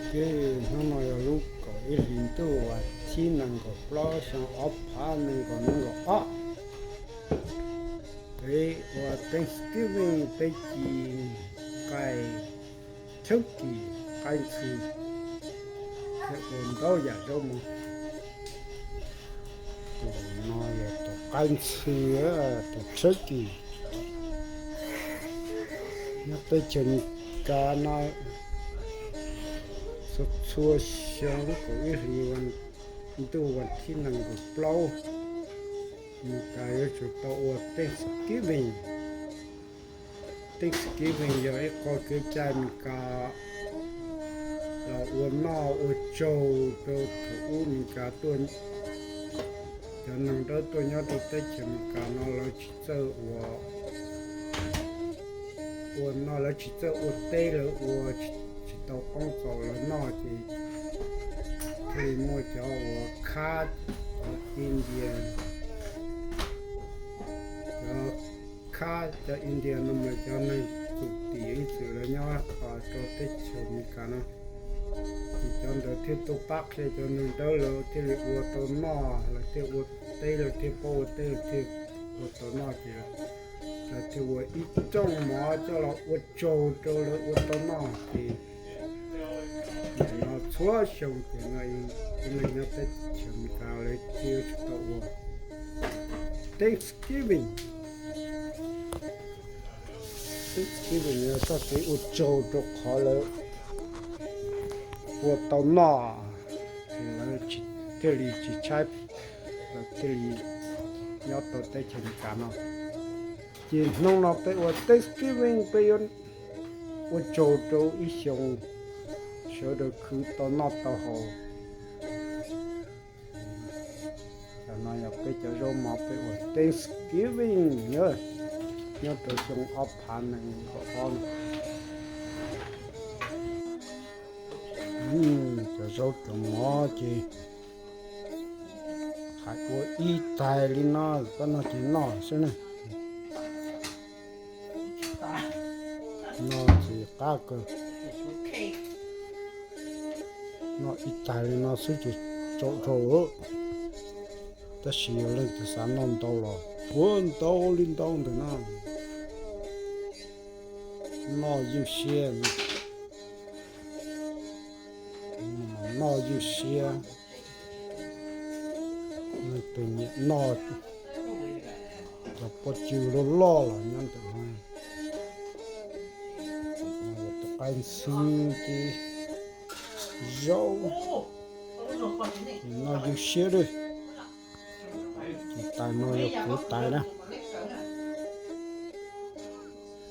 Ces hnub no yog lub kaum ib hlis ntuj vas thib nees nkaum plaub xyoo ob phav nees nkaum nees nkaum ob. Peb ua Thanksgiving, peb ci nqaij turkey, qaib ntxhw, thiab ua ntau yam zaub mov. Tus no yog tus qaib ntxhw, tus turkey. Nyob teb chaws Amelikas no txhua txhua xyoo kaum ib hlis ntuj vas thib nees nkaum plaub, Amelikas yuav tsum tau ua Thanksgiving. Thanksgiving yog ib qho kev cai Amelikas los ua noj ua tsaug rau thaum ub Amelikas tuaj, cov neeg dawb tuaj nyob rau teb chaws Amelikas no lawv tsis txawj ua, ua noj, lawv tsis txawj ua teb, lawv ua tsis tau qoob txaus lawv noj ces thiaj li muaj cov uas khab, cov India, cov khab, cov India no mas cov neeg txum tim ib txwm lawv nyob rau teb chaws Amelikas no, ces cov ntawd thiaj tuaj pab qhia cov neeg dawb lawv thiaj li ua tau noj, lawv thiaj ua teb, lawv thiaj paub ua teb, lawv thiaj ua tau noj ces lawv thiaj ua ib rooj mov coj los ua tsaug rau lawv ua tau noj ces nim no txhua xyoo ces no ib leeg nyob teb chaws Amelikas lawv thiaj tsis tau ua Thanksgiving. Thanksgiving yog txoj kev ua tsaug rau qhov lawv ua tau noj, lawv thiaj li tsis tshaib, lawv thiaj li nyob tau teb chaws Amelikas no. Ces hnub no peb ua Thanksgiving, peb yuav ua tsaug rau ib xyoo sawv daws khwv tau noj tau haus. Cov no yog peb cov zaub mov peb ua Thanksgiving na, nyob rau xyoo ob phav nees nkaum ob no. Cov zaub cov mov ces hais ua ib tais li no, koj noj ces noj xwb na. Noj ces qab kawg. Noj ib tais li no xwb ces tsaus dhau lawm. Tab sis yog leej twg xav noj ntau los ua ntau li ntau ntawm no. Noj ywj siab, noj ywj siab. Leej twg nyiam noj cov pob cw loj loj los nyob ntawm no. Tus qaib ntxhw ces zaub, noj ywj siab li. Ces tais no yog kuv tais na.